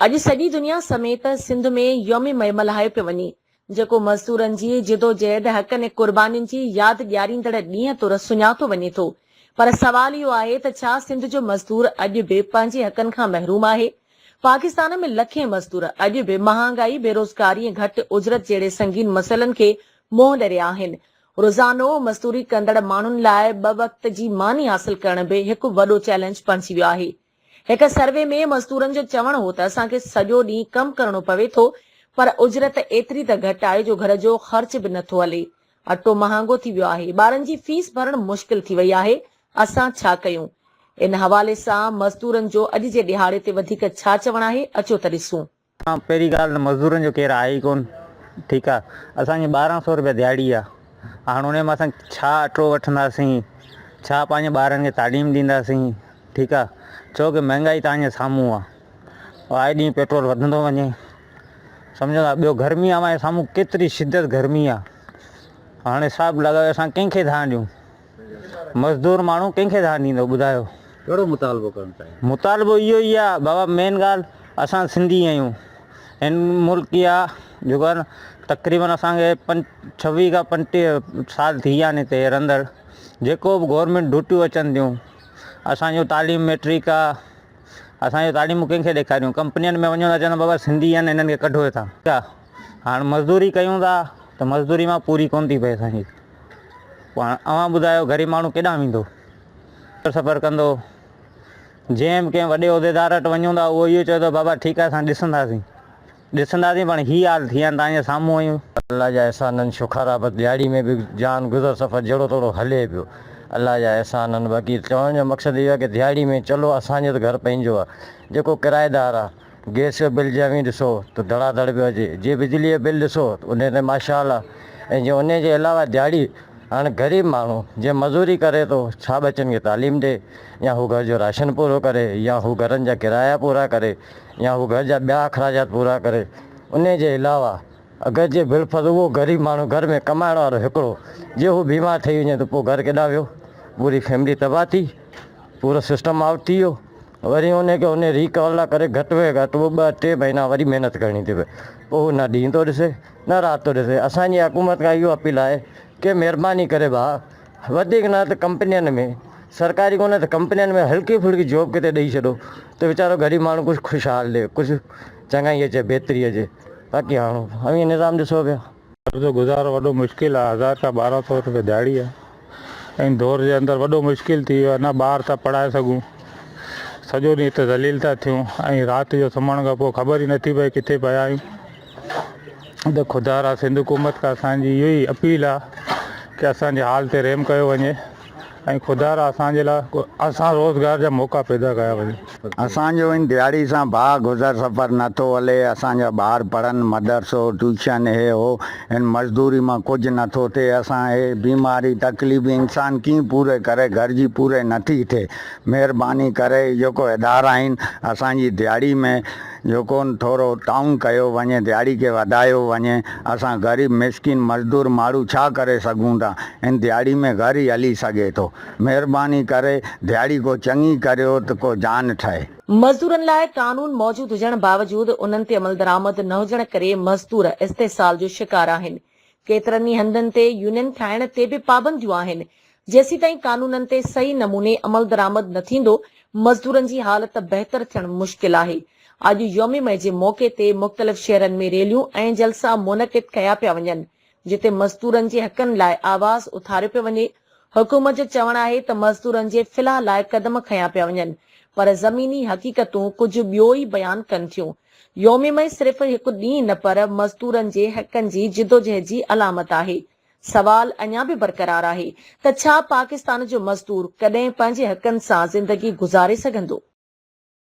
اڄ سڄي دنيا سميت سنڌ ۾ يوم مئي ملهايو پيو وڃي، جيڪو مزدورن جي جدوجهد، حقن ۽ قربانين جي ياد ڏياريندڙ ڏينهن طور سڃاتو وڃي ٿو. پر سوال اهو آهي ته ڇا سنڌ جو مزدور اڄ به پنهنجي حقن کان محروم آهي؟ پاڪستان ۾ لکين مزدور اڄ به مهانگائي، بيروزگاري ۽ گهٽ اجرت جهڙي سنگين مسئلن کي منهن ڏئي رهيا آهن. روزانو مزدوري ڪندڙ ماڻهن لاء ٻه وقت جي ماني حاصل ڪرڻ به هڪ وڏو چئلينج بڻجي ويو آهي. هڪ سروي ۾ مزدورن جو چوڻ هو ته اسان کي سڄو ڏينهن ڪم ڪرڻو پوي ٿو پر اجرت ايتري ته گهٽ آهي جو گهر جو خرچ به نه ٿو هلي، اٽو مهانگو ٿي ويو آهي، ٻارن جي فيس ڀرڻ مشڪل ٿي وئي آهي، اسان ڇا ڪيون؟ ان حوالي سان مزدورن جو اڄ جي ڏهاڙي تي وڌيڪ ڇا چوڻ آهي اچو ته ڏسون. پهرين ڳالهه ته مزدورن جو ڪير آهي ئي ڪون ٺيڪ آ اسان جي 12 سو روپيا دياڙي آ هاڻ انهي مان اسان ڇا اٽو وٺنداسين ڇا پنهنجي ٻارن کي تعليم ڏينداسين ٺيڪ آ ڇو ڪي مهنگائي توهان جي سامهون آ آئي ڏينهن پيٽرول وڌندو وڃي سمجهو ٿا ٻيو گرمي اوهان جي سامهون ڪيتري شدت گرمي آ هاڻ حساب لڳايو اسان ڪنهن کي ڌيان ڏيون مزدور ماڻهو ڪنهن کي ڌيان ڏيندو ٻڌايو. ڪهڙو مطالبو ڪرڻ چاهيو ٿا؟ مطالبو اهو ئي آ بابا مين ڳالهه اسان سنڌي آهيون هن ملڪ جا جيڪو آهي نه تقريبن اسان کي 26 کان 35 سال ٿي ويا آهن هتي رهندڙ جيڪو به گورنمينٽ ڊيوٽيون اچن ٿيون اسان جو تعليم ميٽرڪ آ اسان جو تعليمون ڪنهن کي ڏيکاريون ڪمپنين ۾ وڃون ٿا چون بابا سنڌي آهن هنن کي ڪڍو هتان هاڻ مزدوري ڪيون ٿا ته مزدوري مان پوري ڪونه ٿي پئي اسان جي پوء هاڻ اوهان ٻڌايو غريب ماڻهو ڪيڏانهن ويندو؟ سفر ڪندو. جنهن به ڪنهن وڏي عهديدار وٽ وڃون ٿا اهو اهو چوي ٿو بابا ٺيڪ آهي اسان ڏسنداسين. ڏسنداسين پاڻ هي حال ٿي ويا آهن توهان جي سامهون آهيون. الله جا احسان آهن شڪر آهي بس ڏهاڙي ۾ به جان گذر سفر جهڙو تهڙو هلي پيو الله جا احسان آهن باقي چوڻ جو مقصد اهو آهي ڪي ڏهاڙي ۾ چلو اسان جو ته گهر پنهنجو آهي جيڪو ڪرائيدار آهي گئس جو بل جي اوهين ڏسو ته ڌڙا ڌڙ پيو اچي، جي بجلي جو بل ڏسو ته انهي تي ماشاء الله ۽ جي انهي جي علاوه دياڙي هاڻ غريب ماڻهو جي مزوري ڪري ٿو ڇا ٻچن کي تعليم ڏي يا هو گهر جو راشن پورو ڪري يا هو گهرن جا ڪرايا پورا ڪري يا هو گهر جا ٻيا اخراجات پورا ڪري انهي جي علاوه اگر جي بالفرض اهو غريب ماڻهو گهر ۾ ڪمائڻ وارو هڪڙو جي هو بيمار ٺهي وڃي ته پوء گهر ڪيڏانهن ويو پوري فيملي تباهه ٿي پورو سسٽم آئوٽ ٿي ويو وري ان کي ان ريڪور لاء ڪري گهٽ ۾ گهٽ اهو ٻه ٽي مهينا وري محنت ڪرڻي ٿي پئي پوء هو نه ڏينهن ٿو ڏسي نه رات ٿو ڏسي اسان جي حڪومت کان اهو اپيل آهي ڪي مهرباني ڪري ڀاء وڌيڪ نه ته ڪمپنين ۾ سرڪاري ڪونه ته ڪمپنين ۾ هلڪي ڦلڪي جاب ڪٿي ڏئي ڇڏو ته ويچارو غريب ماڻهو ڪجهه خوشحال ڏي ڪجهه چڱائي اچي بهتري اچي باقي هاڻ اوهين نظام ڏسو پيا. گهر جو گذارو وڏو مشڪل آ هزار کان 12 سو روپيه ڏھاڙي آ ۽ دور جي اندر وڏو مشڪل ٿي ويو آ نه ٻار ٿا پڙھائي سگھون سڄو ڏينھن ھتي ذليل ٿا ٿيون ۽ رات جو سمھڻ کان پوء خبر ئي نٿي پئي ڪٿي پيا آھيون ته خدا را سنڌ حڪومت کان اسان جي اھو ئي اپيل آ ڪي اسان جي حال تي رحم ڪيو وڃي ۽ خدا را اسان جي لاء اسان روزگار جا موقعا پيدا ڪيا وڃن. اسان جو ان دياڙي سان ڀاء گذر سفر نه ٿو هلي، اسان جا ٻار پڙهن، مدرسو، ٽيوشن، هي هو، هن مزدوري مان ڪجهه نه ٿو ٿئي، اسان هي بيماري تڪليف انسان ڪيئن پوري ڪري، گهر جي پوري نه ٿي ٿئي، مهرباني ڪري جيڪو ادارا آهن اسان جي دياڙي ۾ جيڪو ٿورو تعاون ڪيو وڃي، دياڙي کي وڌايو وڃي، اسان غريب مسڪين مزدور ماڻهو ڇا ڪري سگهون ٿا، هن دياڙي ۾ گهر ئي هلي سگهي ٿو. مهرباني ڪري ڌياڙي ڪو چڱي ڪريو ته ڪو جان ٺهي. مزدورن لاء قانون موجود هجڻ باوجود انهن تي عملدرآمد نه هجڻ ڪري مزدور استحصال جو شڪار آهن. ڪيترن ئي هنڌن تي يونين ٺاهڻ تي به پابنديون آهن. جيسيتائين قانونن تي صحيح نموني عملدرآمد نه ٿيندو مزدورن جي حالت بهتر ٿيڻ مشڪل آهي. اڄ يوم مئي جي موقعي تي مختلف شهرن ۾ ريليون ۽ جلسا منعقد ڪيا پيا وڃن. جتي مزدورن جي حقن لاء آواز اٿاريو پيو وڃي، حڪومت جو چوڻ آهي ته مزدورن جي فلاح لاء قدم کنيا پيا وڃن پر زميني حقيقتون ڪجهه ٻيو ئي بيان ڪن ٿيون. يوم مئي صرف هڪ ڏينهن نه پر مزدورن جي حقن جي جدوجهد جي علامت آهي. سوال اڃا به برقرار آهي ته ڇا پاڪستان جو مزدور ڪڏهن پنهنجي حقن سان زندگي گذاري سگهندو؟